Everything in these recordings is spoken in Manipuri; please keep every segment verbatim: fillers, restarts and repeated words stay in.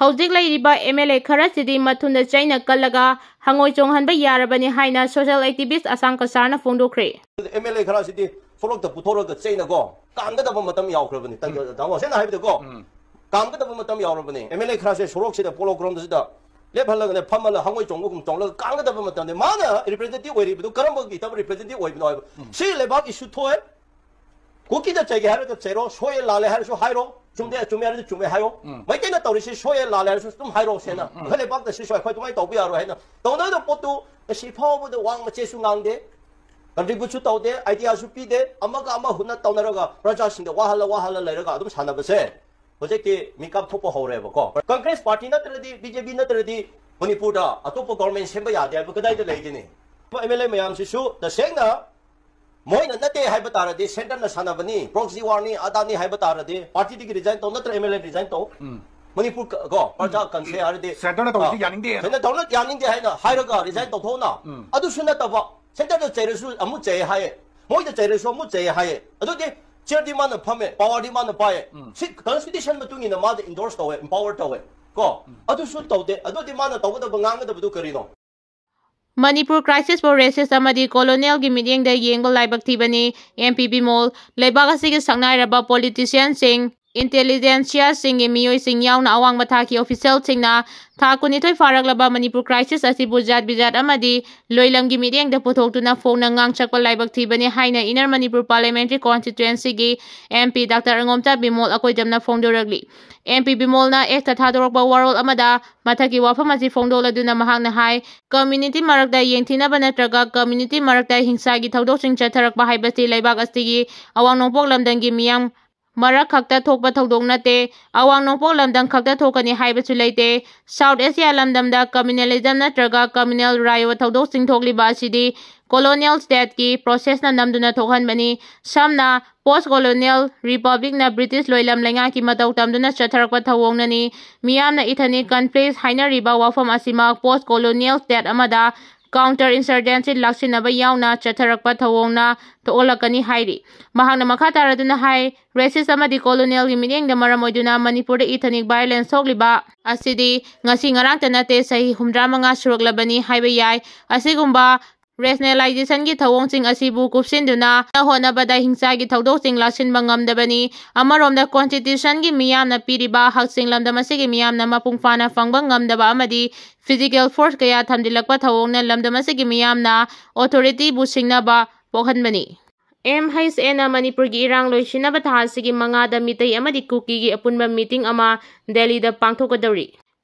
ꯍꯧꯖꯤꯛ ꯂꯩꯔꯤꯕ ꯑꯦꯝ ꯑꯦꯜ ꯑꯦ ꯈꯔꯁꯤꯗꯤ ꯃꯊꯨꯟꯗ ꯆꯩꯅ ꯀꯜꯂꯒ ꯍꯪꯉꯣꯏ ꯆꯣꯡꯍꯟꯕ ꯌꯥꯔꯕꯅꯤ ꯍꯥꯏꯅ social activist ꯑꯁꯥꯡ ꯀꯁꯥꯔꯅ ꯐꯣꯡꯗꯣꯛꯈ꯭ꯔꯦ꯫ ꯑꯦꯝ ꯑꯦꯜ ꯑꯦ ꯈꯔꯁꯤꯗꯤ ꯁꯣꯔꯣꯛꯇ ꯄꯨꯊꯣꯔꯒ ꯆꯩꯅꯀꯣ ꯀꯥꯟꯒꯗꯕ ꯃꯇꯝ ꯌꯥꯎꯈ꯭ꯔꯕꯅꯤ꯫ ꯇꯥꯃꯣ, ꯁꯦꯡꯅ ꯍꯥꯏꯕꯗꯀꯣ, ꯀꯥꯟꯒꯗꯕ ꯃꯇꯝ ꯌꯥꯎꯔꯕꯅꯤ꯫ ꯑꯦꯝ ꯑꯦꯜ ꯑꯦ ꯈꯔꯁꯦ ꯁꯣꯔꯣꯛꯁꯤꯗ, ꯄꯣꯂꯣ ꯒ꯭ꯔꯥꯎꯟꯗꯁꯤꯗ ꯂꯦꯞꯍꯜꯂꯒꯅꯦ, ꯐꯝꯍꯜꯂ ꯍꯪꯉꯣꯏ ꯆꯣꯡꯕꯒꯨꯝ ꯆꯣꯡꯂꯒ ꯀꯥꯟꯒꯗꯕ ꯃꯇꯝꯅꯤ꯫ ꯃꯥꯅ ꯔꯤꯄ꯭ꯔꯦꯖꯦꯟꯇꯦꯇꯤꯚ ꯑꯣꯏꯔꯤꯕꯗꯣ ꯀꯔꯝꯕꯒꯤ ꯇꯕ ꯔꯤꯄ꯭ꯔꯦꯖꯦꯟꯇꯦꯇꯤꯚ ꯑꯣꯏꯕꯅꯣ ꯍꯥꯏꯕ꯫ ꯁꯤ ꯂꯩꯕꯥꯛ ꯏꯁꯨ ꯊꯣꯛꯑꯦ꯫ ꯀꯨꯀꯤꯗ ꯆꯩꯒꯦ ꯍꯥꯏꯔꯒ ꯆꯩꯔꯣ, ꯁꯣꯏꯑꯦ ꯂꯥꯜꯂꯦ ꯍꯥꯏꯔꯁꯨ ꯍꯥꯏꯔꯣ, ꯆꯨꯝꯗꯦ ꯆꯨꯝꯃꯦ ꯍꯥꯏꯔꯁꯨ ꯆꯨꯝꯃꯦ ꯍꯥꯏꯔꯣ꯫ ꯃꯩꯇꯩꯅ ꯇꯧꯔꯤꯁꯤ ꯁꯣꯏꯑꯦ ꯂꯥꯜꯂꯦ ꯍꯥꯏꯔꯁꯨ ꯑꯗꯨꯝ ꯍꯥꯏꯔꯣ ꯁꯦꯡꯅ꯫ ꯑꯩꯈꯣꯏ ꯂꯩꯕꯥꯛꯇ ꯁꯤ ꯁꯣꯏ, ꯑꯩꯈꯣꯏ ꯑꯗꯨꯃꯥꯏꯅ ꯇꯧꯕ ꯌꯥꯔꯣꯏ ꯍꯥꯏꯅ ꯇꯧꯅꯕꯗ ꯄꯣꯠꯇꯨ ꯉꯁꯤ ꯐꯥꯎꯕꯗ ꯋꯥ ꯃꯆꯦꯠꯁꯨ ꯉꯥꯡꯗꯦ, ꯀꯟꯇ꯭ꯔꯤꯕ꯭ꯌꯨꯠꯁꯨ ꯇꯧꯗꯦ, ꯑꯥꯏꯗꯤꯌꯥꯁꯨ ꯄꯤꯗꯦ, ꯑꯃꯒ ꯑꯃ ꯍꯨꯟꯅ ꯇꯧꯅꯔꯒ ꯄ꯭ꯔꯖꯥꯁꯤꯡꯗ ꯋꯥꯍꯜꯂ ꯋꯥꯍꯜꯂ ꯂꯩꯔꯒ ꯑꯗꯨꯝ ꯁꯥꯟꯅꯕꯁꯦ ꯍꯧꯖꯤꯛꯇꯤ ꯃꯤꯀꯞ ꯊꯣꯛꯄ ꯍꯧꯔꯦꯕꯀꯣ꯫ ꯀꯪꯒ꯭ꯔꯦꯁ ꯄꯥꯔꯇꯤ ꯅꯠꯇ꯭ꯔꯗꯤ, ꯕꯤ ꯖꯦ ꯄꯤ ꯅꯠꯇ꯭ꯔꯗꯤ ꯃꯅꯤꯄꯨꯔꯗ ꯑꯇꯣꯞꯄ ꯒꯣꯔꯃꯦꯟ ꯁꯦꯝꯕ ꯌꯥꯗꯦ ꯍꯥꯏꯕ ꯀꯗꯥꯏꯗ ꯂꯩꯒꯅꯤ? ꯑꯦꯝ ꯑꯦꯜ ꯑꯦ ꯃꯌꯥꯝꯁꯤꯁꯨ ꯇꯁꯦꯡꯅ ꯃꯣꯏꯅ ꯅꯠꯇꯦ ꯍꯥꯏꯕ ꯇꯥꯔꯗꯤ, ꯁꯦꯟꯇꯔꯅ ꯁꯥꯟꯅꯕꯅꯤ, ꯄ꯭ꯔꯣꯛꯁꯤ ꯋꯥꯔꯅꯤ, ꯑꯗꯥꯅꯤ ꯍꯥꯏꯕ ꯇꯥꯔꯗꯤ, ꯄꯥꯔꯇꯤꯗꯒꯤ ꯔꯤꯖꯥꯏꯟ ꯇꯧ, ꯅꯠꯇ꯭ꯔ ꯑꯦꯝ ꯑꯦꯜ ꯑꯦ ꯔꯤꯖꯥꯏꯟ ꯇꯧ꯫ ꯃꯅꯤꯄꯨꯔ ꯀ-, ꯀꯣ, ꯄ꯭ꯔꯖꯥ ꯀꯟꯁꯦ ꯍꯥꯏꯔꯗꯤ, ꯁꯦꯟꯇꯔꯅ ꯇꯧꯔꯤꯁꯤ ꯑꯥ, ꯌꯥꯅꯤꯡꯗꯦ ꯍꯥꯏꯅ꯫ ꯁꯦꯟꯇꯔ ꯇꯧꯔꯅ ꯌꯥꯅꯤꯡꯗꯦ ꯍꯥꯏꯅ ꯍꯥꯏꯔꯒ ꯔꯤꯖꯥꯏꯟ ꯇꯧꯊꯣꯛꯅ꯫ ꯑꯗꯨꯁꯨ ꯅꯠꯇꯕ, ꯁꯦꯟꯇꯔꯗ ꯆꯩꯔꯁꯨ ꯑꯃꯨꯛ ꯆꯩ ꯍꯥꯏꯌꯦ, ꯃꯣꯏꯗ ꯆꯩꯔꯁꯨ ꯑꯃꯨꯛ ꯆꯩ ꯍꯥꯏꯌꯦ꯫ ꯑꯗꯨꯗꯤ ꯆꯤꯌꯔꯗꯤ ꯃꯥꯅ ꯐꯝꯃꯦ, ꯄꯥꯋꯔꯗꯤ ꯃꯥꯅ ꯄꯥꯏꯌꯦ꯫ ꯁꯤ ꯀꯟꯁꯇꯤꯇ꯭ꯌꯨꯁꯟ ꯃꯇꯨꯡ ꯏꯟꯅ ꯃꯥꯗ ꯏꯟꯗꯣꯔꯁ ꯇꯧꯋꯦ, ꯏꯝꯄꯥꯋꯔ ꯇꯧꯋꯦ꯫ ꯀꯣ, ꯑꯗꯨꯁꯨ ꯇꯧꯗꯦ꯫ ꯑꯗꯨꯗꯤ ꯃꯥꯅ ꯇꯧꯒꯗꯕ, ꯉꯥꯡꯒꯗꯕꯗꯨ ꯀꯔꯤꯅꯣ? ꯃꯅꯤꯄꯨꯔ crisis ꯄꯨ racist ꯑꯃꯗꯤ colonial ꯒꯤ ꯃꯤꯠꯌꯦꯡꯗ ꯌꯦꯡꯕ ꯂꯥꯏꯕꯛ ꯊꯤꯕꯅꯤ꯫ ꯑꯦꯝ ꯄꯤ ꯕꯤꯃꯣꯜ, ꯂꯩꯕꯥꯛ ꯑꯁꯤꯒꯤ ꯁꯛꯅꯥꯏꯔꯕ politician ꯁꯤꯡ, intelligentsia ꯁꯤꯡꯒꯤ ꯃꯤꯑꯣꯏꯁꯤꯡ ꯌꯥꯎꯅ ꯑꯋꯥꯡꯕ ꯊꯥꯛꯀꯤ official ꯁꯤꯡꯅ ꯊꯥ ꯀꯨꯟꯅꯤꯊꯣꯏ ꯐꯥꯔꯛꯂꯕ ꯃꯅꯤꯄꯨꯔ crisis ꯑꯁꯤꯕꯨ ꯖꯥꯠ ꯕꯤꯖꯥꯠ ꯑꯃꯗꯤ ꯂꯣꯏꯂꯝꯒꯤ ꯃꯤꯠꯌꯦꯡꯗ ꯄꯨꯊꯣꯛꯇꯨꯅ ꯐꯣꯡꯅ ꯉꯥꯡꯁꯛꯄ ꯂꯥꯏꯕꯛ ꯊꯤꯕꯅꯤ ꯍꯥꯏꯅ Inner Manipur Parliamentary Constituency ꯒꯤ M P Doctor Angomcha Bimol ꯑꯀꯣꯏꯖꯝꯅ ꯐꯣꯡꯗꯣꯔꯛꯂꯤ꯫ ꯑꯦꯝ ꯄꯤ ꯕꯤꯃꯣꯜꯅ X ꯇ ꯊꯥꯗꯣꯔꯛꯄ ꯋꯥꯔꯣꯜ ꯑꯃꯗ ꯃꯊꯛꯀꯤ ꯋꯥꯐꯝ ꯑꯁꯤ ꯐꯣꯡꯗꯣꯛꯂꯗꯨꯅ ꯃꯍꯥꯛꯅ ꯍꯥꯏ, community ꯃꯔꯛꯇ ꯌꯦꯡꯊꯤꯅꯕ ꯅꯠꯇ꯭ꯔꯒ community ꯃꯔꯛꯇ ꯍꯤꯡꯁꯥꯒꯤ ꯊꯧꯗꯣꯛꯁꯤꯡ ꯆꯠꯊꯔꯛꯄ ꯍꯥꯏꯕꯁꯤ ꯂꯩꯕꯥꯛ ꯑꯁꯤꯒꯤ ꯑꯋꯥꯡ ꯅꯣꯡꯄꯣꯛ ꯂꯝꯗꯝꯒꯤ ꯃꯤꯌꯥꯝ ꯃꯔꯛ ꯈꯛꯇ ꯊꯣꯛꯄ ꯊꯧꯗꯣꯛ ꯅꯠꯇꯦ꯫ ꯑꯋꯥꯡ ꯅꯣꯡꯄꯣꯛ ꯂꯝꯗꯝ ꯈꯛꯇ ꯊꯣꯛꯀꯅꯤ ꯍꯥꯏꯕꯁꯨ ꯂꯩꯇꯦ꯫ South Asia ꯂꯝꯗꯝꯗ communalism ꯅꯠꯇ꯭ꯔꯒ communal ꯔꯥꯏꯌꯣ ꯊꯧꯗꯣꯛꯁꯤꯡ ꯊꯣꯛꯂꯤꯕ ꯑꯁꯤꯗꯤ colonial state ꯀꯤ process ꯅ ꯅꯝꯗꯨꯅ ꯊꯣꯛꯍꯟꯕꯅꯤ꯫ ꯁꯝꯅ post colonial republic ꯅ British ꯂꯣꯏꯂꯝ ꯂꯩꯉꯥꯛꯀꯤ ꯃꯇꯧ ꯇꯝꯗꯨꯅ ꯆꯠꯊꯔꯛꯄ ꯊꯧꯑꯣꯡꯅꯅꯤ꯫ ꯃꯤꯌꯥꯝꯅ ethnic conflict ꯍꯥꯏꯅꯔꯤꯕ ꯋꯥꯐꯝ ꯑꯁꯤꯃꯛ post colonial state ꯑꯃꯗ counter insurgency ꯂꯥꯛꯁꯤꯟꯅꯕ ꯌꯥꯎꯅ ꯆꯠꯊꯔꯛꯄ ꯊꯧꯑꯣꯡꯅ ꯊꯣꯛꯍꯜꯂꯛꯀꯅꯤ ꯍꯥꯏꯔꯤ꯫ ꯃꯍꯥꯛꯅ ꯃꯈꯥ ꯇꯥꯔꯗꯨꯅ ꯍꯥꯏ, racist ꯑꯃꯗꯤ colonialꯒꯤ ꯃꯤꯠꯌꯦꯡꯗ ꯃꯔꯝ ꯑꯣꯏꯗꯨꯅ ꯃꯅꯤꯄꯨꯔꯗ ethnic violence ꯊꯣꯛꯂꯤꯕ ꯑꯁꯤꯗꯤ ꯉꯁꯤ ꯉꯔꯥꯡꯇ ꯅꯠꯇꯦ, ꯆꯍꯤ ꯍꯨꯝꯗ꯭ꯔꯥ ꯃꯉꯥ ꯁꯨꯔꯛꯂꯕꯅꯤ ꯍꯥꯏꯕ ꯌꯥꯏ꯫ ꯑꯁꯤꯒꯨꯝꯕ rationalizationꯒꯤ ꯊꯧꯑꯣꯡꯁꯤꯡ ꯑꯁꯤꯕꯨ ꯀꯨꯞꯁꯤꯟꯗꯨꯅ ꯍꯣꯠꯅꯕꯗ ꯍꯤꯡꯁꯥꯒꯤ ꯊꯧꯗꯣꯛꯁꯤꯡ ꯂꯥꯛꯁꯤꯟꯕ ꯉꯝꯗꯕꯅꯤ꯫ ꯑꯃꯔꯣꯝꯗ constitutionꯒꯤ ꯃꯤꯌꯥꯝꯅ ꯄꯤꯔꯤꯕ ꯍꯛꯁꯤꯡ ꯂꯝꯗꯝ ꯑꯁꯤꯒꯤ ꯃꯤꯌꯥꯝꯅ ꯃꯄꯨꯡ ꯐꯥꯅ ꯐꯪꯕ ꯉꯝꯗꯕ ꯑꯃꯗꯤ physical force ꯀꯌꯥ ꯊꯝꯖꯤꯜꯂꯛꯄ ꯊꯧꯑꯣꯡꯅ ꯂꯝꯗꯝ ꯑꯁꯤꯒꯤ ꯃꯤꯌꯥꯝꯅ authorityꯕꯨ ꯁꯤꯡꯅꯕ ꯄꯣꯛꯍꯟꯕꯅꯤ꯫ MHAꯅ ꯃꯅꯤꯄꯨꯔꯒꯤ ꯏꯔꯥꯡ ꯂꯣꯏꯁꯤꯟꯅꯕ ꯊꯥ ꯑꯁꯤꯒꯤ ꯃꯉꯥꯗ ꯃꯤꯇꯩ ꯑꯃꯗꯤ ꯀꯨꯀꯤꯒꯤ ꯑꯄꯨꯟꯕ meeting ꯑꯃ ꯗꯦꯜꯂꯤꯗ ꯄꯥꯡꯊꯣꯛꯀꯗꯧꯔꯤ꯫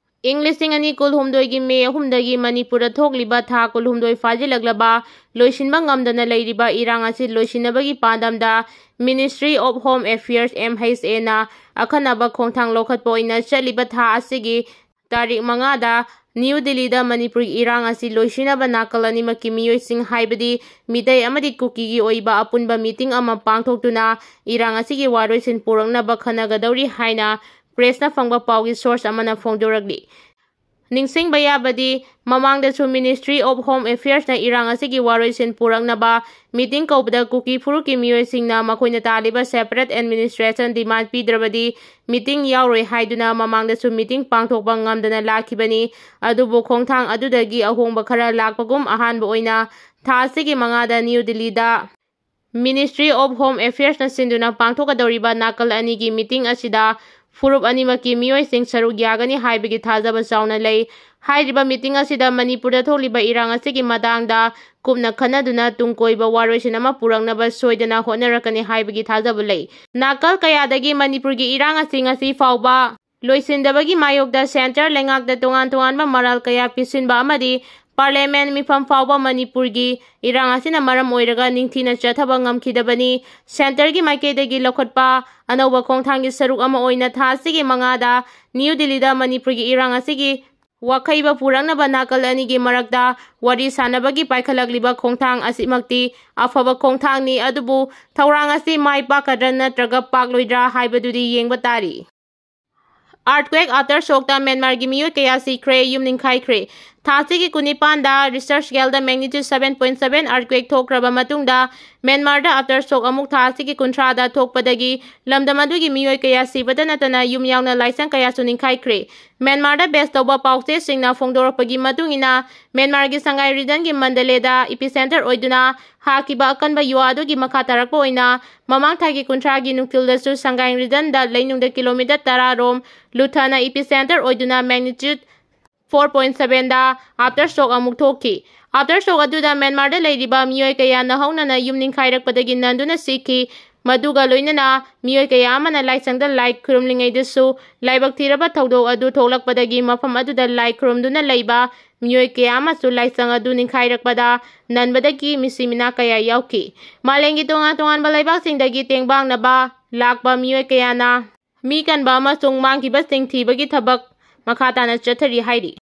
ꯏꯪ ꯂꯤꯁꯤꯡ ꯑꯅꯤ ꯀꯨꯟꯍꯨꯝꯗꯣꯏꯒꯤ ꯃꯦ ꯑꯍꯨꯝꯗꯒꯤ ꯃꯅꯤꯄꯨꯔꯗ ꯊꯣꯛꯂꯤꯕ ꯊꯥ ꯀꯨꯟꯍꯨꯝꯗꯣꯏ ꯐꯥꯖꯤꯜꯂꯛꯂꯕ ꯂꯣꯏꯁꯤꯟꯕ ꯉꯝꯗꯅ ꯂꯩꯔꯤꯕ ꯏꯔꯥꯡ ꯑꯁꯤ ꯂꯣꯏꯁꯤꯟꯅꯕꯒꯤ ꯄꯥꯟꯗꯝꯗ Ministry of Home Affairs, MHAꯅ ꯑꯈꯟꯅꯕ ꯈꯣꯡꯊꯥꯡ ꯂꯧꯈꯠꯄ ꯑꯣꯏꯅ ꯆꯠꯂꯤꯕ ꯊꯥ ꯑꯁꯤꯒꯤ ꯇꯥꯔꯤꯛ ꯃꯉꯥꯗ ꯅ꯭ꯌꯨ ꯗꯤꯜꯂꯤꯗ ꯃꯅꯤꯄꯨꯔꯒꯤ ꯏꯔꯥꯡ ꯑꯁꯤ ꯂꯣꯏꯁꯤꯟꯅꯕ ꯅꯥꯀꯜ ꯑꯅꯤꯃꯛꯀꯤ ꯃꯤꯑꯣꯏꯁꯤꯡ, ꯍꯥꯏꯕꯗꯤ ꯃꯤꯇꯩ ꯑꯃꯗꯤ ꯀꯨꯀꯤꯒꯤ ꯑꯣꯏꯕ ꯑꯄꯨꯟꯕ meeting ꯑꯃ ꯄꯥꯡꯊꯣꯛꯇꯨꯅ ꯏꯔꯥꯡ ꯑꯁꯤꯒꯤ ꯋꯥꯔꯣꯏꯁꯤꯟ ꯄꯨꯔꯛꯅꯕ ꯈꯟꯅꯒꯗꯧꯔꯤ ꯍꯥꯏꯅ pressꯅ ꯐꯪꯕ ꯄꯥꯎꯒꯤ source ꯑꯃꯅ ꯐꯣꯡꯗꯣꯔꯛꯂꯤ꯫ ꯅꯤꯡꯁꯤꯡꯕ ꯌꯥꯕꯗꯤ, ꯃꯃꯥꯡꯗꯁꯨ Ministry of Home Affairsꯅ ꯏꯔꯥꯡ ꯑꯁꯤꯒꯤ ꯋꯥꯔꯣꯏꯁꯤꯟ ꯄꯨꯔꯛꯅꯕ meeting ꯀꯧꯕꯗ ꯀꯨꯀꯤ ꯐꯨꯔꯨꯞꯀꯤ ꯃꯤꯑꯣꯏꯁꯤꯡꯅ ꯃꯈꯣꯏꯅ ꯇꯥꯜꯂꯤꯕ separate administration demand ꯄꯤꯗ꯭ꯔꯕꯗꯤ meeting ꯌꯥꯎꯔꯣꯏ ꯍꯥꯏꯗꯨꯅ ꯃꯃꯥꯡꯗꯁꯨ meeting ꯄꯥꯡꯊꯣꯛꯄ ꯉꯝꯗꯅ ꯂꯥꯛꯈꯤꯕꯅꯤ꯫ ꯑꯗꯨꯕꯨ ꯈꯣꯡꯊꯥꯡ ꯑꯗꯨꯗꯒꯤ ꯑꯍꯣꯡꯕ ꯈꯔ ꯂꯥꯛꯄꯒꯨꯝ ꯑꯍꯥꯟꯕ ꯑꯣꯏꯅ ꯊꯥ ꯑꯁꯤꯒꯤ ꯃꯉꯥꯗ ꯅ꯭ꯌꯨ ꯗꯤꯜꯂꯤꯗ Ministry of Home Affairsꯅ ꯁꯤꯟꯗꯨꯅ ꯄꯥꯡꯊꯣꯛꯀꯗꯧꯔꯤꯕ ꯅꯥꯀꯜ ꯑꯅꯤꯒꯤ meeting ꯑꯁꯤꯗ ꯐꯨꯔꯨꯞ ꯑꯅꯤꯃꯛꯀꯤ ꯃꯤꯑꯣꯏꯁꯤꯡ ꯁꯔꯨꯛ ꯌꯥꯒꯅꯤ ꯍꯥꯏꯕꯒꯤ ꯊꯥꯖꯕ ꯆꯥꯎꯅ ꯂꯩ꯫ ꯍꯥꯏꯔꯤꯕ meeting ꯑꯁꯤꯗ ꯃꯅꯤꯄꯨꯔꯗ ꯊꯣꯛꯂꯤꯕ ꯏꯔꯥꯡ ꯑꯁꯤꯒꯤ ꯃꯇꯥꯡꯗ ꯀꯨꯞꯅ ꯈꯟꯅꯗꯨꯅ ꯇꯨꯡ ꯀꯣꯏꯕ ꯋꯥꯔꯣꯏꯁꯤꯟ ꯑꯃ ꯄꯨꯔꯛꯅꯕ ꯁꯣꯏꯗꯅ ꯍꯣꯠꯅꯔꯛꯀꯅꯤ ꯍꯥꯏꯕꯒꯤ ꯊꯥꯖꯕ ꯂꯩ꯫ ꯅꯥꯀꯜ ꯀꯌꯥꯗꯒꯤ ꯃꯅꯤꯄꯨꯔꯒꯤ ꯏꯔꯥꯡ ꯑꯁꯤ ꯉꯁꯤ ꯐꯥꯎꯕ ꯂꯣꯏꯁꯤꯟꯗꯕꯒꯤ ꯃꯥꯌꯣꯛꯇ centre ꯂꯩꯉꯥꯛꯇ ꯇꯣꯉꯥꯟ ꯇꯣꯉꯥꯟꯕ ꯃꯔꯥꯜ ꯀꯌꯥ ꯄꯤꯁꯤꯟꯕ ꯑꯃꯗꯤ parliament ꯃꯤꯐꯝ ꯐꯥꯎꯕ ꯃꯅꯤꯄꯨꯔꯒꯤ ꯏꯔꯥꯡ ꯑꯁꯤꯅ ꯃꯔꯝ ꯑꯣꯏꯔꯒ ꯅꯤꯡꯊꯤꯅ ꯆꯠꯊꯕ ꯉꯝꯈꯤꯗꯕꯅꯤ꯫ Centreꯒꯤ ꯃꯥꯏꯀꯩꯗꯒꯤ ꯂꯧꯈꯠꯄ ꯑꯅꯧꯕ ꯈꯣꯡꯊꯥꯡꯒꯤ ꯁꯔꯨꯛ ꯑꯃ ꯑꯣꯏꯅ ꯊꯥ ꯑꯁꯤꯒꯤ ꯃꯉꯥꯗ ꯅ꯭ꯌꯨ ꯗꯤꯜꯂꯤꯗ ꯃꯅꯤꯄꯨꯔꯒꯤ ꯏꯔꯥꯡ ꯑꯁꯤꯒꯤ ꯋꯥꯈꯩꯕ ꯄꯨꯔꯛꯅꯕ ꯅꯥꯀꯜ ꯑꯅꯤꯒꯤ ꯃꯔꯛꯇ ꯋꯥꯔꯤ ꯁꯥꯅꯕꯒꯤ ꯄꯥꯏꯈꯠꯂꯛꯂꯤꯕ ꯈꯣꯡꯊꯥꯡ ꯑꯁꯤꯃꯛꯇꯤ ꯑꯐꯕ ꯈꯣꯡꯊꯥꯡꯅꯤ꯫ ꯑꯗꯨꯕꯨ ꯊꯧꯔꯥꯡ ꯑꯁꯤ ꯃꯥꯏ ꯄꯥꯛꯀꯗ꯭ꯔꯥ ꯅꯠꯇ꯭ꯔꯒ ꯄꯥꯛꯂꯣꯏꯗ꯭ꯔꯥ ꯍꯥꯏꯕꯗꯨꯗꯤ ꯌꯦꯡꯕ ꯇꯥꯔꯤ꯫ Earthquake aftershockꯇ ꯃ꯭ꯌꯥꯟꯃꯥꯔꯒꯤ ꯃꯤꯑꯣꯏ ꯀꯌꯥ ꯁꯤꯈ꯭ꯔꯦ, ꯌꯨꯝ ꯅꯤꯡꯈꯥꯏꯈ꯭ꯔꯦ꯫ ꯊꯥ ꯑꯁꯤꯒꯤ ꯀꯨꯟꯅꯤꯄꯥꯟꯗ Richter scaleꯗ magnitude seven point seven earthquake ꯊꯣꯛꯈ꯭ꯔꯕ ꯃꯇꯨꯡꯗ, ꯃ꯭ꯌꯥꯟꯃꯥꯔꯗ aftershock ꯑꯃꯨꯛ ꯊꯥ ꯑꯁꯤꯒꯤ ꯀꯨꯟꯊ꯭ꯔꯥꯗ ꯊꯣꯛꯄꯗꯒꯤ ꯂꯝꯗꯝ ꯑꯗꯨꯒꯤ ꯃꯤꯑꯣꯏ ꯀꯌꯥ ꯁꯤꯕꯇ ꯅꯠꯇꯅ ꯌꯨꯝ ꯌꯥꯎꯅ ꯂꯥꯏꯁꯪ ꯀꯌꯥꯁꯨ ꯅꯤꯡꯈꯥꯏꯈ꯭ꯔꯦ꯫ ꯃ꯭ꯌꯥꯟꯃꯥꯔꯗ base ꯇꯧꯕ ꯄꯥꯎꯆꯦꯁꯤꯡꯅ ꯐꯣꯡꯗꯣꯔꯛꯄꯒꯤ ꯃꯇꯨꯡ ꯏꯟꯅ, ꯃ꯭ꯌꯥꯟꯃꯥꯔꯒꯤ ꯁꯪꯒꯥꯏ regionꯒꯤ ꯃꯟꯗꯂꯦꯗ epicenter ꯑꯣꯏꯗꯨꯅ ꯍꯥꯈꯤꯕ ꯑꯀꯟꯕ ꯌꯨ ꯑꯗꯨꯒꯤ ꯃꯈꯥ ꯇꯥꯔꯛꯄ ꯑꯣꯏꯅ ꯃꯃꯥꯡ ꯊꯥꯒꯤ ꯀꯨꯟꯊ꯭ꯔꯥꯒꯤ ꯅꯨꯡꯊꯤꯜꯗꯁꯨ ꯁꯪꯒꯥꯏ regionꯗ ꯂꯩꯅꯨꯡꯗ kilometre ꯇꯔꯥ ꯔꯣꯝ ꯂꯨꯊꯅ epicenter ꯑꯣꯏꯗꯨꯅ magnitude four point sevenꯗ aftershock ꯑꯃꯨꯛ ꯊꯣꯛꯈꯤ꯫ Aftershock ꯑꯗꯨꯗ ꯃ꯭ꯌꯥꯟꯃꯥꯔꯗ ꯂꯩꯔꯤꯕ ꯃꯤꯑꯣꯏ ꯀꯌꯥꯅ ꯍꯧꯅꯅ ꯌꯨꯝ ꯅꯤꯡꯈꯥꯏꯔꯛꯄꯗꯒꯤ ꯅꯟꯗꯨꯅ ꯁꯤꯈꯤ꯫ ꯃꯗꯨꯒ ꯂꯣꯏꯅꯅ ꯃꯤꯑꯣꯏ ꯀꯌꯥ ꯑꯃꯅ ꯂꯥꯏꯁꯪꯗ ꯂꯥꯏ ꯈꯨꯔꯨꯝꯂꯤꯉꯩꯗꯁꯨ ꯂꯥꯏꯕꯛ ꯊꯤꯔꯕ ꯊꯧꯗꯣꯛ ꯑꯗꯨ ꯊꯣꯛꯂꯛꯄꯗꯒꯤ ꯃꯐꯝ ꯑꯗꯨꯗ ꯂꯥꯏ ꯈꯨꯔꯨꯝꯗꯨꯅ ꯂꯩꯕ ꯃꯤꯑꯣꯏ ꯀꯌꯥ ꯑꯃꯁꯨ ꯂꯥꯏꯁꯪ ꯑꯗꯨ ꯅꯤꯡꯈꯥꯏꯔꯛꯄꯗ ꯅꯟꯕꯗꯒꯤ ꯃꯤꯁꯤ ꯃꯤꯅꯥ ꯀꯌꯥ ꯌꯥꯎꯈꯤ꯫ ꯃꯥꯂꯦꯝꯒꯤ ꯇꯣꯉꯥꯟ ꯇꯣꯉꯥꯟꯕ ꯂꯩꯕꯥꯛꯁꯤꯡꯗꯒꯤ ꯇꯦꯡꯕꯥꯡꯅꯕ ꯂꯥꯛꯄ ꯃꯤꯑꯣꯏ ꯀꯌꯥꯅ ꯃꯤ ꯀꯟꯕ ꯑꯃꯁꯨꯡ ꯃꯥꯡꯈꯤꯕꯁꯤꯡ ꯊꯤꯕꯒꯤ ꯊꯕꯛ ꯃꯈꯥ ꯇꯥꯅ ꯆꯠꯊꯔꯤ ꯍꯥꯏꯔꯤ꯫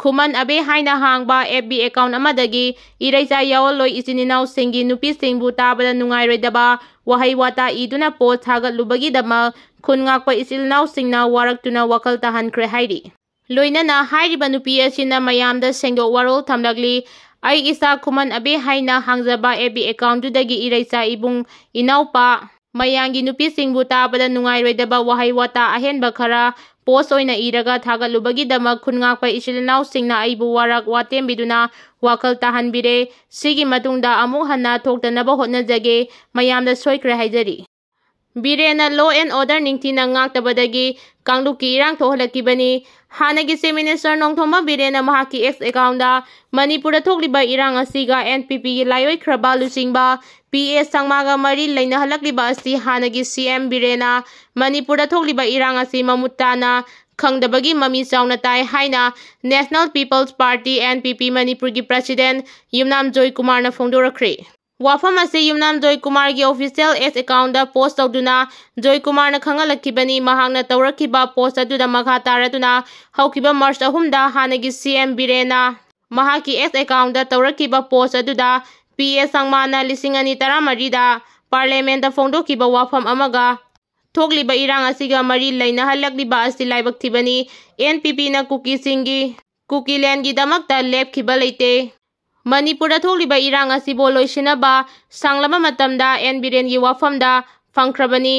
ꯈꯨꯃꯟ ꯑꯕꯦ ꯍꯥꯏꯅ ꯍꯥꯡꯕ F B account ꯑꯃꯗꯒꯤ ꯏꯔꯩꯆꯥ ꯌꯥꯑꯣꯜꯂꯣꯏ ꯏꯆꯤꯟ ꯏꯅꯥꯎꯁꯤꯡꯒꯤ ꯅꯨꯄꯤꯁꯤꯡꯕꯨ ꯇꯥꯕꯗ ꯅꯨꯡꯉꯥꯏꯔꯣꯏꯗꯕ ꯋꯥꯍꯩ ꯋꯥꯇꯥ ꯏꯗꯨꯅ post ꯊꯥꯒꯠꯂꯨꯕꯒꯤꯗꯃꯛ ꯈꯨꯟ ꯉꯥꯛꯄ ꯏꯆꯤꯜ ꯏꯅꯥꯎꯁꯤꯡꯅ ꯋꯥꯔꯛꯇꯨꯅ ꯋꯥꯈꯜ ꯇꯥꯍꯟꯈ꯭ꯔꯦ ꯍꯥꯏꯔꯤ꯫ ꯂꯣꯏꯅꯅ ꯍꯥꯏꯔꯤꯕ ꯅꯨꯄꯤ ꯑꯁꯤꯅ ꯃꯌꯥꯝꯗ ꯁꯦꯡꯗꯣꯛ ꯋꯥꯔꯣꯜ ꯊꯝꯂꯛꯂꯤ꯫ ꯑꯩ ꯏꯁꯥ ꯈꯨꯃꯟ ꯑꯕꯦ ꯍꯥꯏꯅ ꯍꯥꯡꯖꯕ F B accountꯗꯨꯗꯒꯤ ꯏꯔꯩꯆꯥ ꯏꯕꯨꯡ ꯏꯅꯥꯎꯄꯥ ꯃꯌꯥꯝꯒꯤ ꯅꯨꯄꯤꯁꯤꯡꯕꯨ ꯇꯥꯕꯗ ꯅꯨꯡꯉꯥꯏꯔꯣꯏꯗꯕ ꯋꯥꯍꯩ ꯋꯥꯇꯥ ꯑꯍꯦꯟꯕ ꯈꯔ post ꯑꯣꯏꯅ ꯏꯔꯒ ꯊꯥꯒꯠꯂꯨꯕꯒꯤꯗꯃꯛ ꯈꯨꯟ ꯉꯥꯛꯄ ꯏꯆꯤꯜ ꯏꯅꯥꯎꯁꯤꯡꯅ ꯑꯩꯕꯨ ꯋꯥꯔꯛ ꯋꯥꯇꯦꯝꯕꯤꯗꯨꯅ ꯋꯥꯈꯜ ꯇꯥꯍꯟꯕꯤꯔꯦ꯫ ꯁꯤꯒꯤ ꯃꯇꯨꯡꯗ ꯑꯃꯨꯛ ꯍꯟꯅ ꯊꯣꯛꯇꯅꯕ ꯍꯣꯠꯅꯖꯒꯦ꯫ ꯃꯌꯥꯝꯗ ꯁꯣꯏꯈ꯭ꯔꯦ ꯍꯥꯏꯖꯔꯤ꯫ ꯕꯤꯔꯦꯟꯅ law and order ꯅꯤꯡꯊꯤꯅ ꯉꯥꯛꯇꯕꯗꯒꯤ ꯀꯥꯡꯂꯨꯞꯀꯤ ꯏꯔꯥꯡ ꯊꯣꯛꯍꯜꯂꯛꯈꯤꯕꯅꯤ꯫ ꯍꯥꯟꯅꯒꯤ Chief Minister ꯅꯣꯡꯊꯣꯝꯕꯝ ꯕꯤꯔꯦꯟꯅ ꯃꯍꯥꯛꯀꯤ X accountꯗ ꯃꯅꯤꯄꯨꯔꯗ ꯊꯣꯛꯂꯤꯕ ꯏꯔꯥꯡ ꯑꯁꯤꯒ N P Pꯒꯤ ꯂꯥꯏꯑꯣꯏꯈ꯭ꯔꯕ ꯂꯨꯆꯤꯡꯕ P A ꯁꯪꯃꯥꯒ ꯃꯔꯤ ꯂꯩꯅꯍꯜꯂꯛꯂꯤꯕ ꯑꯁꯤ ꯍꯥꯟꯅꯒꯤ C M ꯕꯤꯔꯦꯟꯅ ꯃꯅꯤꯄꯨꯔꯗ ꯊꯣꯛꯂꯤꯕ ꯏꯔꯥꯡ ꯑꯁꯤ ꯃꯃꯨꯠ ꯇꯥꯅ ꯈꯪꯗꯕꯒꯤ ꯃꯃꯤ ꯆꯥꯎꯅ ꯇꯥꯏ ꯍꯥꯏꯅ National People's Party, N P P, ꯃꯅꯤꯄꯨꯔꯒꯤ President ꯌꯨꯝꯅꯥꯝ ꯖꯣꯏꯀꯨꯃꯥꯔꯅ ꯐꯣꯡꯗꯣꯔꯛꯈ꯭ꯔꯦ꯫ ꯋꯥꯐꯝ ꯑꯁꯤ ꯌꯨꯝꯅꯥꯝ ꯖꯣꯏꯀꯨꯃꯥꯔꯒꯤ official X accountꯗ post ꯇꯧꯗꯨꯅ ꯖꯣꯏꯀꯨꯃꯥꯔꯅ ꯈꯪꯍꯜꯂꯛꯈꯤꯕꯅꯤ꯫ ꯃꯍꯥꯛꯅ ꯇꯧꯔꯛꯈꯤꯕ post ꯑꯗꯨꯗ ꯃꯈꯥ ꯇꯥꯔꯗꯨꯅ ꯍꯧꯈꯤꯕ March ꯑꯍꯨꯝꯗ ꯍꯥꯟꯅꯒꯤ C M ꯕꯤꯔꯦꯟꯅ ꯃꯍꯥꯛꯀꯤ X accountꯗ ꯇꯧꯔꯛꯈꯤꯕ post ꯑꯗꯨꯗ P A ꯁꯪꯃꯥꯅ ꯂꯤꯁꯤꯡ ꯑꯅꯤ ꯇꯔꯥꯃꯔꯤꯗ Parliamentꯇ ꯐꯣꯡꯗꯣꯛꯈꯤꯕ ꯋꯥꯐꯝ ꯑꯃꯒ ꯊꯣꯛꯂꯤꯕ ꯏꯔꯥꯡ ꯑꯁꯤꯒ ꯃꯔꯤ ꯂꯩꯅꯍꯜꯂꯛꯂꯤꯕ ꯑꯁꯤ ꯂꯥꯏꯕꯛ ꯊꯤꯕꯅꯤ꯫ N P Pꯅ ꯀꯨꯀꯤꯁꯤꯡꯒꯤ ꯀꯨꯀꯤꯂꯦꯟꯒꯤꯗꯃꯛꯇ ꯂꯦꯞꯈꯤꯕ ꯂꯩꯇꯦ꯫ ꯃꯅꯤꯄꯨꯔꯗ ꯊꯣꯛꯂꯤꯕ ꯏꯔꯥꯡ ꯑꯁꯤꯕꯨ ꯂꯣꯏꯁꯤꯟꯅꯕ ꯁꯥꯡꯂꯕ ꯃꯇꯝꯗ ꯑꯦꯟ ꯕꯤꯔꯦꯟꯒꯤ ꯋꯥꯐꯝꯗ ꯐꯪꯈ꯭ꯔꯕꯅꯤ꯫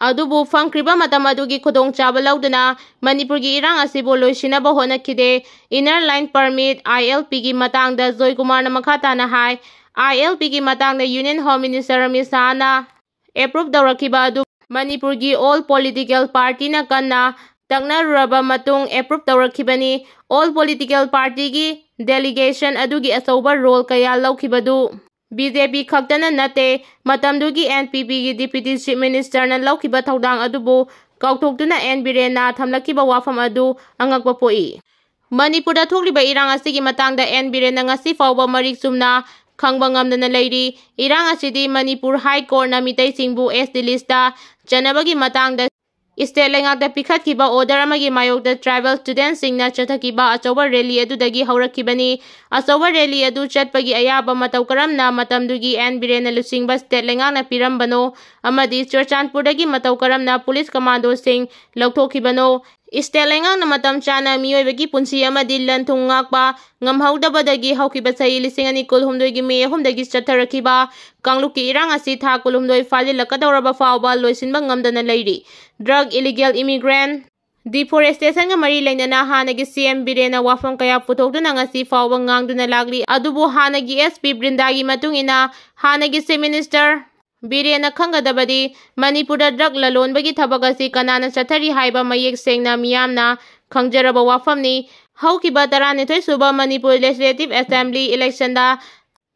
ꯑꯗꯨꯕꯨ ꯐꯪꯈ꯭ꯔꯤꯕ ꯃꯇꯝ ꯑꯗꯨꯒꯤ ꯈꯨꯗꯣꯡꯆꯥꯕ ꯂꯧꯗꯨꯅ ꯃꯅꯤꯄꯨꯔꯒꯤ ꯏꯔꯥꯡ ꯑꯁꯤꯕꯨ ꯂꯣꯏꯁꯤꯟꯅꯕ ꯍꯣꯠꯅꯈꯤꯗꯦ꯫ Inner Line Permit, I L P ꯒꯤ ꯃꯇꯥꯡꯗ ꯖꯣꯏꯀꯨꯃꯥꯔꯅ ꯃꯈꯥ ꯇꯥꯅ ꯍꯥꯏ, I L P ꯒꯤ ꯃꯇꯥꯡꯗ Union Home Minister Amit ꯁꯥꯍꯅ approve ꯇꯧꯔꯛꯈꯤꯕ ꯑꯗꯨ ꯃꯅꯤꯄꯨꯔꯒꯤ all political party ꯅ ꯀꯟꯅ ꯇꯛꯅꯔꯨꯔꯕ ꯃꯇꯨꯡ approve ꯇꯧꯔꯛꯈꯤꯕꯅꯤ꯫ All political party ꯒꯤ delegation ꯑꯗꯨꯒꯤ ꯑꯆꯧꯕ role ꯀꯌꯥ ꯂꯧꯈꯤꯕꯗꯨ B J P ꯈꯛꯇꯅ ꯅꯠꯇꯦ, ꯃꯇꯝꯗꯨꯒꯤ N P P ꯒꯤ Deputy Chief Minister ꯅ ꯂꯧꯈꯤꯕ ꯊꯧꯗꯥꯡ ꯑꯗꯨꯕꯨ ꯀꯥꯎꯊꯣꯛꯇꯨꯅ ꯑꯦꯟ ꯕꯤꯔꯦꯟꯅ ꯊꯝꯂꯛꯈꯤꯕ ꯋꯥꯐꯝ ꯑꯗꯨ ꯑꯉꯛꯄ ꯄꯣꯛꯏ꯫ ꯃꯅꯤꯄꯨꯔꯗ ꯊꯣꯛꯂꯤꯕ ꯏꯔꯥꯡ ꯑꯁꯤꯒꯤ ꯃꯇꯥꯡꯗ ꯑꯦꯟ ꯕꯤꯔꯦꯟꯅ ꯉꯁꯤ ꯐꯥꯎꯕ ꯃꯔꯤꯛ ꯆꯨꯝꯅ ꯈꯪꯕ ꯉꯝꯗꯅ ꯂꯩꯔꯤ꯫ ꯏꯔꯥꯡ ꯑꯁꯤꯗꯤ ꯃꯅꯤꯄꯨꯔ High Court ꯅ ꯃꯤꯇꯩꯁꯤꯡꯕꯨ S T list ꯇ ꯆꯟꯅꯕꯒꯤ ꯃꯇꯥꯡꯗ state ꯂꯩꯉꯥꯛꯇ ꯄꯤꯈꯠꯈꯤꯕ order ꯑꯃꯒꯤ ꯃꯥꯌꯣꯛꯇ tribal student ꯁꯤꯡꯅ ꯆꯠꯊꯈꯤꯕ ꯑꯆꯧꯕ rally ꯑꯗꯨꯗꯒꯤ ꯍꯧꯔꯛꯈꯤꯕꯅꯤ꯫ ꯑꯆꯧꯕ rally ꯑꯗꯨ ꯆꯠꯄꯒꯤ ꯑꯌꯥꯕ ꯃꯇꯧ ꯀꯔꯝꯅ ꯃꯇꯝꯗꯨꯒꯤ ꯑꯦꯟ ꯕꯤꯔꯦꯟꯅ ꯂꯨꯆꯤꯡꯕ state ꯂꯩꯉꯥꯛꯅ ꯄꯤꯔꯝꯕꯅꯣ ꯑꯃꯗꯤ ꯆꯨꯔꯆꯥꯟꯄꯨꯔꯗꯒꯤ ꯃꯇꯧ ꯀꯔꯝꯅ police commando ꯁꯤꯡ ꯂꯧꯊꯣꯛꯈꯤꯕꯅꯣ? State ꯂꯩꯉꯥꯛꯅ ꯃꯇꯝ ꯆꯥꯅ ꯃꯤꯑꯣꯏꯕꯒꯤ ꯄꯨꯟꯁꯤ ꯑꯃꯗꯤ ꯂꯟ ꯊꯨꯝ ꯉꯥꯛꯄ ꯉꯝꯍꯧꯗꯕꯗꯒꯤ ꯍꯧꯈꯤꯕ ꯆꯍꯤ ꯂꯤꯁꯤꯡ ꯑꯅꯤ ꯀꯨꯟꯍꯨꯝꯗꯣꯏꯒꯤ May ꯑꯍꯨꯝꯗꯒꯤ ꯆꯠꯊꯔꯛꯈꯤꯕ ꯀꯥꯡꯂꯨꯞꯀꯤ ꯏꯔꯥꯡ ꯑꯁꯤ ꯊꯥ ꯀꯨꯟꯍꯨꯝꯗꯣꯏ ꯐꯥꯖꯤꯜꯂꯛꯀꯗꯧꯔꯕ ꯐꯥꯎꯕ ꯂꯣꯏꯁꯤꯟꯕ ꯉꯝꯗꯅ ꯂꯩꯔꯤ꯫ Drug, illegal immigrant, deforestation ꯒ ꯃꯔꯤ ꯂꯩꯅꯅ ꯍꯥꯟꯅꯒꯤ C M ꯕꯤꯔꯦꯟꯅ ꯋꯥꯐꯝ ꯀꯌꯥ ꯄꯨꯊꯣꯛꯇꯨꯅ ꯉꯁꯤ ꯐꯥꯎꯕ ꯉꯥꯡꯗꯨꯅ ꯂꯥꯛꯂꯤ꯫ ꯑꯗꯨꯕꯨ ꯍꯥꯟꯅꯒꯤ S P ꯕ꯭ꯔꯤꯟꯗꯥꯒꯤ ꯃꯇꯨꯡ ꯏꯟꯅ ꯍꯥꯟꯅꯒꯤ Chief Minister ꯕꯤꯔꯦꯟꯅ ꯈꯪꯒꯗꯕꯗꯤ ꯃꯅꯤꯄꯨꯔꯗ drug ꯂꯂꯣꯟꯕꯒꯤ ꯊꯕꯛ ꯑꯁꯤ ꯀꯅꯥꯅ ꯆꯠꯊꯔꯤ ꯍꯥꯏꯕ ꯃꯌꯦꯛ ꯁꯦꯡꯅ ꯃꯤꯌꯥꯝꯅ ꯈꯪꯖꯔꯕ ꯋꯥꯐꯝꯅꯤ꯫ ꯍꯧꯈꯤꯕ ꯇꯔꯥꯅꯤꯊꯣꯏ ꯁꯨꯕ ꯃꯅꯤꯄꯨꯔ Legislative Assembly election ꯗ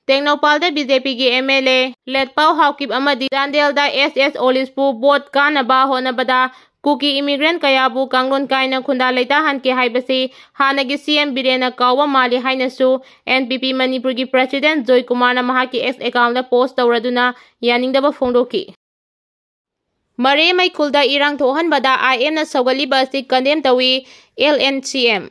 ꯇꯦꯡꯅꯧꯄꯥꯜꯗ B J P ꯒꯤ M L A ꯂꯦꯠꯄꯥꯎ ꯍꯥꯎꯀꯤꯞ ꯑꯃꯗꯤ ꯆꯥꯟꯗꯦꯜꯗ S S ꯑꯣꯂꯤꯁꯄꯨ vote ꯀꯥꯅꯕ ꯍꯣꯠꯅꯕꯗ ꯀꯨꯀꯤ immigrant ꯀꯌꯥꯕꯨ ꯀꯥꯡꯂꯣꯟ ꯀꯥꯏꯅ ꯈꯨꯟꯗꯥ ꯂꯩꯇꯥꯍꯟꯈꯤ ꯍꯥꯏꯕꯁꯤ ꯍꯥꯟꯅꯒꯤ C M ꯕꯤꯔꯦꯟꯅ ꯀꯥꯎꯕ ꯃꯥꯜꯂꯤ ꯍꯥꯏꯅꯁꯨ N P P ꯃꯅꯤꯄꯨꯔꯒꯤ president ꯖꯣꯏꯀꯨꯃꯥꯔꯅ ꯃꯍꯥꯛꯀꯤ X account ꯗ post ꯇꯧꯔꯗꯨꯅ ꯌꯥꯅꯤꯡꯗꯕ ꯐꯣꯡꯗꯣꯛꯈꯤ꯫ ꯃꯔꯦꯃꯩ ꯈꯨꯜꯗ ꯏꯔꯥꯡ ꯊꯣꯛꯍꯟꯕꯗ I M ꯅ ꯁꯧꯒꯠꯂꯤꯕ ꯑꯁꯤ condemn ꯇꯧꯏ, L N C M꯫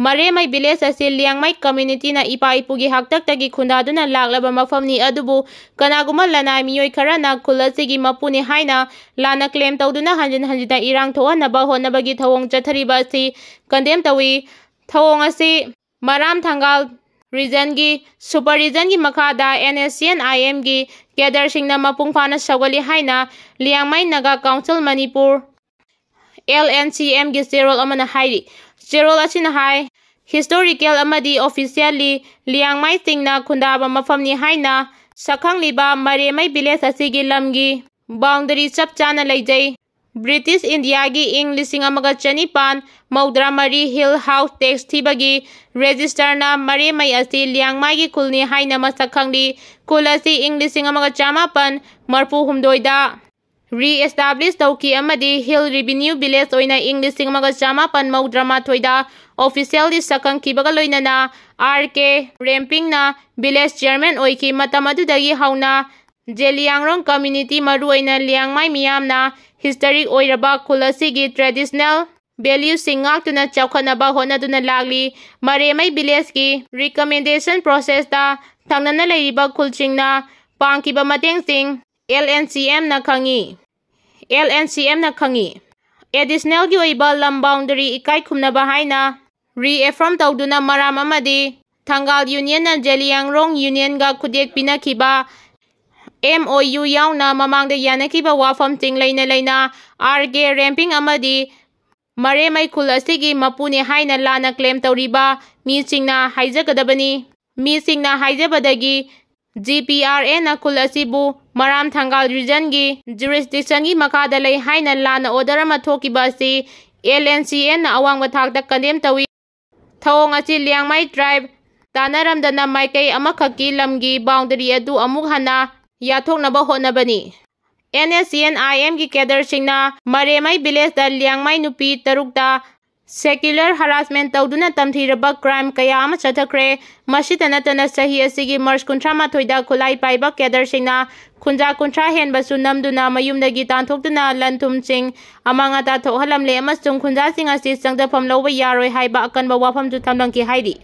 ꯃꯔꯦꯃꯩ village ꯑꯁꯤ ꯂꯤꯌꯥꯡꯃꯩ community ꯅ ꯏꯄꯥ ꯏꯄꯨꯒꯤ ꯍꯥꯛꯇꯛꯇꯒꯤ ꯈꯨꯟꯗꯥꯗꯨꯅ ꯂꯥꯛꯂꯕ ꯃꯐꯝꯅꯤ, ꯑꯗꯨꯕꯨ ꯀꯅꯥꯒꯨꯝꯕ ꯂꯅꯥꯏ ꯃꯤꯑꯣꯏ ꯈꯔꯅ ꯈꯨꯜ ꯑꯁꯤꯒꯤ ꯃꯄꯨꯅꯤ ꯍꯥꯏꯅ ꯂꯥꯟꯅ claim ꯇꯧꯗꯨꯅ ꯍꯟꯖꯤꯟ ꯍꯟꯖꯤꯟꯅ ꯏꯔꯥꯡ ꯊꯣꯛꯍꯟꯅꯕ ꯍꯣꯠꯅꯕꯒꯤ ꯊꯧꯑꯣꯡ ꯆꯠꯊꯔꯤꯕ ꯑꯁꯤ condemn ꯇꯧꯏ꯫ ꯊꯧꯑꯣꯡ ꯑꯁꯤ ꯃꯔꯥꯝ ꯊꯪꯒꯥꯜ regionꯒꯤ super regionꯒꯤ ꯃꯈꯥꯗ NSCN-IMꯒꯤ cadreꯁꯤꯡꯅ ꯃꯄꯨꯡ ꯐꯥꯅ ꯁꯧꯒꯠꯂꯤ ꯍꯥꯏꯅ ꯂꯤꯌꯥꯡꯃꯩ Naga Council Manipur, LNCMꯒꯤ ꯆꯦꯔꯣꯜ ꯑꯃꯅ ꯍꯥꯏꯔꯤ꯫ ꯆꯦꯔꯣꯜ ꯑꯁꯤꯅ ꯍꯥꯏ, historical ꯑꯃꯗꯤ officially ꯂꯤꯌꯥꯡꯃꯩꯁꯤꯡꯅ ꯈꯨꯟꯗꯥꯕ ꯃꯐꯝꯅꯤ ꯍꯥꯏꯅ ꯁꯛꯈꯪꯂꯤꯕ ꯃꯔꯦꯃꯩ village ꯑꯁꯤꯒꯤ ꯂꯝꯒꯤ boundary ꯆꯞ ꯆꯥꯅ ꯂꯩꯖꯩ꯫ British Indiaꯒꯤ ꯏꯪ ꯂꯤꯁꯤꯡ ꯑꯃꯒ ꯆꯅꯤꯄꯥꯟ ꯃꯧꯗ꯭ꯔꯥ ꯃꯔꯤ Hill House Tax ꯊꯤꯕꯒꯤ registerꯅ ꯃꯔꯦꯃꯩ ꯑꯁꯤ ꯂꯤꯌꯥꯡꯃꯩꯒꯤ ꯈꯨꯜꯅꯤ ꯍꯥꯏꯅ ꯃꯁꯛ ꯈꯪꯂꯤ꯫ ꯈꯨꯜ ꯑꯁꯤ ꯏꯪ ꯂꯤꯁꯤꯡ ꯑꯃꯒ ꯆꯃꯥꯄꯟ ꯃꯔꯤꯐꯨ ꯍꯨꯝꯗꯣꯏꯗ re-establish ꯇꯧꯈꯤ ꯑꯃꯗꯤ Hill Revenue Village ꯑꯣꯏꯅ ꯏꯪ ꯂꯤꯁꯤꯡ ꯑꯃꯒ ꯆꯃꯥꯄꯟ ꯃꯧꯗ꯭ꯔꯥ ꯃꯥꯊꯣꯏꯗ officially ꯁꯛꯈꯪꯈꯤꯕꯒ ꯂꯣꯏꯅꯅ R K Rampingꯅ village chairman ꯑꯣꯏꯈꯤ꯫ ꯃꯇꯝ ꯑꯗꯨꯗꯒꯤ ꯍꯧꯅ ꯖꯦꯂꯤꯌꯥꯡꯔꯣꯡ community, ꯃꯔꯨꯑꯣꯏꯅ ꯂꯤꯌꯥꯡꯃꯩ ꯃꯤꯌꯥꯝꯅ historic ꯑꯣꯏꯔꯕ ꯈꯨꯜ ꯑꯁꯤꯒꯤ traditional valueꯁꯤꯡ ꯉꯥꯛꯇꯨꯅ ꯆꯥꯎꯈꯠꯅꯕ ꯍꯣꯠꯅꯗꯨꯅ ꯂꯥꯛꯂꯤ꯫ ꯃꯔꯦꯃꯩ villageꯀꯤ recommendation processꯇ ꯊꯪꯅꯅ ꯂꯩꯔꯤꯕ ꯈꯨꯜꯁꯤꯡꯅ ꯄꯥꯡꯈꯤꯕ ꯃꯇꯦꯡꯁꯤꯡ LNCMꯅ ꯈꯪꯉꯤ꯫ LNCMꯅ ꯈꯪꯉꯤ꯫ Additionalꯒꯤ ꯑꯣꯏꯕ ꯂꯝ boundary ꯏꯀꯥꯏ ꯈꯨꯝꯅꯕ ꯍꯥꯏꯅ reaffirm ꯇꯧꯗꯨꯅ ꯃꯔꯥꯝ ꯑꯃꯗꯤ ꯊꯪꯒꯥꯜ unionꯅ ꯖꯦꯂꯤꯌꯥꯡꯔꯣꯡ unionꯒ ꯈꯨꯗꯦꯛ ꯄꯤꯅꯈꯤꯕ MOU ꯌꯥꯎꯅ ꯃꯃꯥꯡꯗ ꯌꯥꯅꯈꯤꯕ ꯋꯥꯐꯝꯁꯤꯡ ꯂꯩꯅ ꯂꯩꯅ R K Ramping ꯑꯃꯗꯤ ꯃꯔꯦꯃꯩ ꯈꯨꯜ ꯑꯁꯤꯒꯤ ꯃꯄꯨꯅꯤ ꯍꯥꯏꯅ ꯂꯥꯟꯅ claim ꯇꯧꯔꯤꯕ ꯃꯤꯁꯤꯡꯅ ꯍꯥꯏꯖꯒꯗꯕꯅꯤ꯫ ꯃꯤꯁꯤꯡꯅ ꯍꯥꯏꯖꯕꯗꯒꯤ GPRAꯅ ꯈꯨꯜ ꯑꯁꯤꯕꯨ ꯃꯔꯥꯝ ꯊꯪꯒꯥꯜ regionꯒꯤ jurisdictionꯒꯤ ꯃꯈꯥꯗ ꯂꯩ ꯍꯥꯏꯅ ꯂꯥꯟꯅ order ꯑꯃ ꯊꯣꯛꯈꯤꯕ ꯑꯁꯤ LNCNꯅ ꯑꯋꯥꯡꯕ ꯊꯥꯛꯇ condemn ꯇꯧꯏ꯫ ꯊꯧꯑꯣꯡ ꯑꯁꯤ ꯂꯤꯌꯥꯡꯃꯩ tribe ꯇꯥꯟꯅꯔꯝꯗꯅ ꯃꯥꯏꯀꯩ ꯑꯃꯈꯛꯀꯤ ꯂꯝꯒꯤ boundary ꯑꯗꯨ ꯑꯃꯨꯛ ꯍꯟꯅ ꯌꯥꯊꯣꯛꯅꯕ ꯍꯣꯠꯅꯕꯅꯤ꯫ NSCN-IMꯒꯤ cadreꯁꯤꯡꯅ ꯃꯔꯦꯃꯩ villageꯇ ꯂꯤꯌꯥꯡꯃꯩ ꯅꯨꯄꯤ ꯇꯔꯨꯛꯇ sexual harassment ꯇꯧꯗꯨꯅ ꯇꯝꯊꯤꯔꯕ crime ꯀꯌꯥ ꯑꯃ ꯆꯠꯊꯈ꯭ꯔꯦ꯫ ꯃꯁꯤꯇ ꯅꯠꯇꯅ ꯆꯍꯤ ꯑꯁꯤꯒꯤ March ꯀꯨꯟꯊ꯭ꯔꯥ ꯃꯥꯊꯣꯏꯗ ꯈꯨꯠꯂꯥꯏ ꯄꯥꯏꯕ cadreꯁꯤꯡꯅ ꯈꯨꯟꯖꯥ ꯀꯨꯟꯊ꯭ꯔꯥ ꯍꯦꯟꯕꯁꯨ ꯅꯝꯗꯨꯅ ꯃꯌꯨꯝꯗꯒꯤ ꯇꯥꯟꯊꯣꯛꯇꯨꯅ ꯂꯟ ꯊꯨꯝꯁꯤꯡ ꯑꯃꯥꯡ ꯑꯇꯥ ꯊꯣꯛꯍꯜꯂꯝꯂꯦ ꯑꯃꯁꯨꯡ ꯈꯨꯟꯖꯥꯁꯤꯡ ꯑꯁꯤ ꯆꯪꯖꯐꯝ ꯂꯧꯕ ꯌꯥꯔꯣꯏ ꯍꯥꯏꯕ ꯑꯀꯟꯕ ꯋꯥꯐꯝꯁꯨ ꯊꯝꯂꯝꯈꯤ ꯍꯥꯏꯔꯤ꯫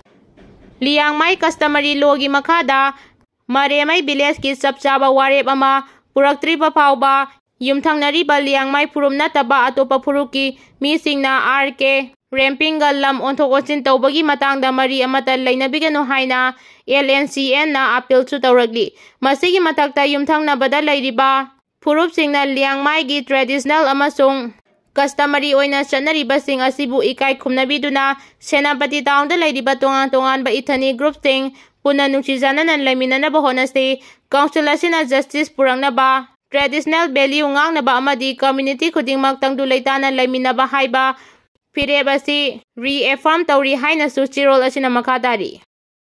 ꯂꯤꯌꯥꯡꯃꯩ customary lawꯒꯤ ꯃꯈꯥꯗ ꯃꯔꯦꯃꯩ villageꯀꯤ ꯆꯞ ꯆꯥꯕ ꯋꯥꯔꯦꯞ ꯑꯃ ꯄꯨꯔꯛꯇ꯭ꯔꯤꯕ ꯐꯥꯎꯕ ꯌꯨꯝꯊꯪꯅꯔꯤꯕ ꯂꯤꯌꯥꯡꯃꯩ ꯐꯨꯔꯨꯞ ꯅꯠꯇꯕ ꯑꯇꯣꯞꯄ ꯐꯨꯔꯨꯞꯀꯤ ꯃꯤꯁꯤꯡꯅ R K ꯔꯦꯝꯄꯤꯡꯒ ꯂꯝ ꯑꯣꯟꯊꯣꯛ ꯑꯣꯟꯁꯤꯟ ꯇꯧꯕꯒꯤ ꯃꯇꯥꯡꯗ ꯃꯔꯤ ꯑꯃꯠꯇ ꯂꯩꯅꯕꯤꯒꯅꯨ ꯍꯥꯏꯅ ꯑꯦꯜ ꯑꯦꯟ ꯁꯤ ꯑꯦꯟꯅ ꯑꯥꯄꯤꯜꯁꯨ ꯇꯧꯔꯛꯂꯤ꯫ ꯃꯁꯤꯒꯤ ꯃꯊꯛꯇ ꯌꯨꯝꯊꯪꯅꯕꯗ ꯂꯩꯔꯤꯕ ꯐꯨꯔꯨꯞꯁꯤꯡꯅ ꯂꯤꯌꯥꯡꯃꯥꯏꯒꯤ ꯇ꯭ꯔꯦꯗꯤꯁꯅꯦꯜ ꯑꯃꯁꯨꯡ ꯀꯁꯇꯃꯔꯤ ꯑꯣꯏꯅ ꯆꯠꯅꯔꯤꯕꯁꯤꯡ ꯑꯁꯤꯕꯨ ꯏꯀꯥꯏ ꯈꯨꯝꯅꯕꯤꯗꯨꯅ ꯁꯦꯅꯥꯄꯇꯤ ꯇꯥꯎꯟꯗ ꯂꯩꯔꯤꯕ ꯇꯣꯉꯥꯟ ꯇꯣꯉꯥꯟꯕ ꯏꯊꯅꯤꯛ ꯒ꯭ꯔꯨꯞꯁꯤꯡ ꯄꯨꯟꯅ ꯅꯨꯡꯁꯤ ꯆꯥꯟꯅꯅ ꯂꯩꯃꯤꯟꯅꯅꯕ ꯍꯣꯠꯅꯁꯤ꯫ ꯀꯥꯎꯟꯁꯤꯜ ꯑꯁꯤꯅ ꯖꯁꯇꯤꯁ ꯄꯨꯔꯛꯅꯕ, ꯇ꯭ꯔꯦꯗꯤꯁꯅꯦꯜ ꯚꯦꯂ꯭ꯌꯨ ꯉꯥꯛꯅꯕ ꯑꯃꯗꯤ ꯀꯝꯃ꯭ꯌꯨꯅꯤꯇꯤ ꯈꯨꯗꯤꯡꯃꯛ ꯇꯪꯗꯨ ꯂꯩꯇꯥꯅ ꯂꯩꯃꯤꯟꯅꯕ ꯍꯥꯏꯕ ꯐꯤꯔꯦꯞ ꯑꯁꯤ ꯔꯤꯑꯦꯐꯥꯔꯝ ꯇꯧꯔꯤ ꯍꯥꯏꯅꯁꯨ ꯆꯦꯔꯣꯜ ꯑꯁꯤꯅ ꯃꯈꯥ ꯇꯥꯔꯤ꯫